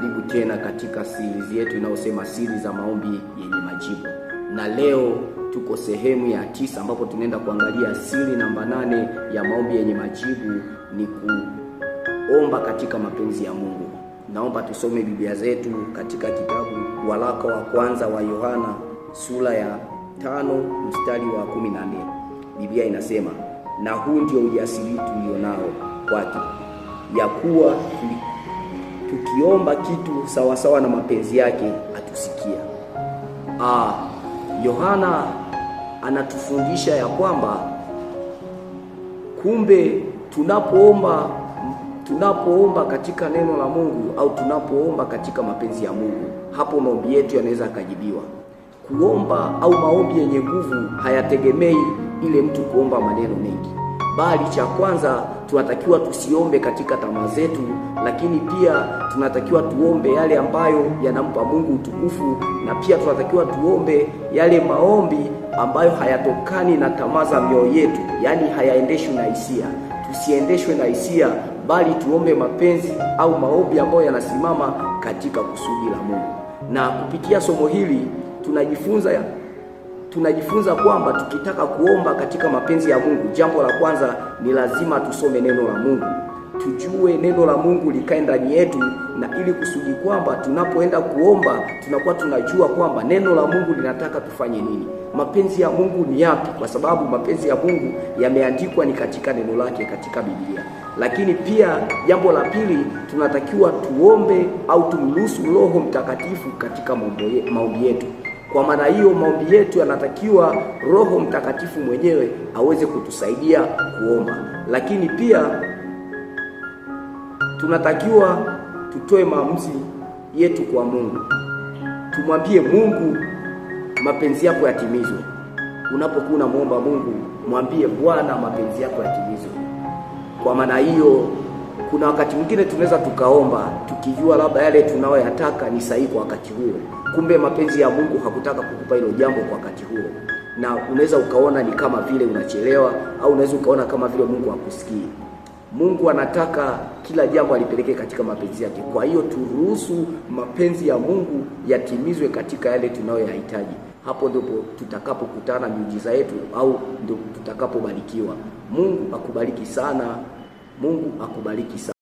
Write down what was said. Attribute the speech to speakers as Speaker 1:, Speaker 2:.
Speaker 1: Karibu tena katika series yetu inayosema siri za maombi yenye majibu, na leo tuko sehemu ya 9 ambapo tunaenda kuangalia siri namba 8 ya maombi yenye majibu, ni kuomba katika mapenzi ya Mungu. Naomba tusome Biblia zetu katika kitabu waraka wa kwanza wa Yohana sura ya 5 mstari wa 14. Biblia inasema, na huu ndio ujasiri tulionao kwake, ya kuwa tukiomba kitu sawasawa na mapenzi yake atusikia. Yohana anatufundisha ya kwamba kumbe tunapoomba katika neno la Mungu au tunapoomba katika mapenzi ya Mungu, hapo maombi yetu yanaweza kujibiwa. Kuomba au maombi yenye nguvu hayategemei ile mtu kuomba maneno mengi, bali cha kwanza tunatakiwa tusiombe katika tamaa zetu, lakini pia tunatakiwa tuombe yale ambayo yanampa Mungu utukufu, na pia tunatakiwa tuombe yale maombi ambayo hayatokani na tamaa za mioyo yetu, yani hayaendeshwi na hisia. Tusiendeshwe na hisia, bali tuombe mapenzi au maombi ambayo yanasimama katika kusudi la Mungu. Na kupitia somo hili tunajifunza kwamba tukitaka kuomba katika mapenzi ya Mungu, jambo la kwanza ni lazima tusome neno la Mungu. Tujue neno la Mungu likae ndani yetu, na ili kusudi kwamba tunapoenda kuomba tunakuwa tunajua kwamba neno la Mungu linataka tufanye nini, mapenzi ya Mungu ni yapi, kwa sababu mapenzi ya Mungu yameandikwa ni katika neno lake, katika Biblia. Lakini pia jambo la pili, tunatakiwa tuombe au tumruhusu Roho Mtakatifu katika maombi yetu. Kwa maana hiyo maombi yetu yanatakiwa Roho Mtakatifu mwenyewe aweze kutusaidia kuomba. Lakini pia tunatakiwa tutoe maamuzi yetu kwa Mungu. Tumwambie Mungu mapenzi yako yatimizwe. Unapokuwa unamuomba Mungu, mwambie Bwana mapenzi yako yatimizwe. Kwa maana hiyo kuna wakati mwingine tunaweza tukaomba tukijua labda yale tunayoyataka ni sahihi kwa wakati huo, kumbe mapenzi ya Mungu hakutaka kukupa hilo jambo kwa wakati huo, na unaweza ukaona ni kama vile unachelewa, au unaweza ukaona kama vile Mungu hakusikii. Mungu anataka kila jambo alipeleke katika mapenzi yake. Kwa hiyo turuhusu mapenzi ya Mungu yatimizwe katika yale tunayoyahitaji. Hapo ndipo tutakapokutana miujiza yetu, au ndio tutakapobarikiwa. Mungu akubariki sana. Mungu akubariki sana.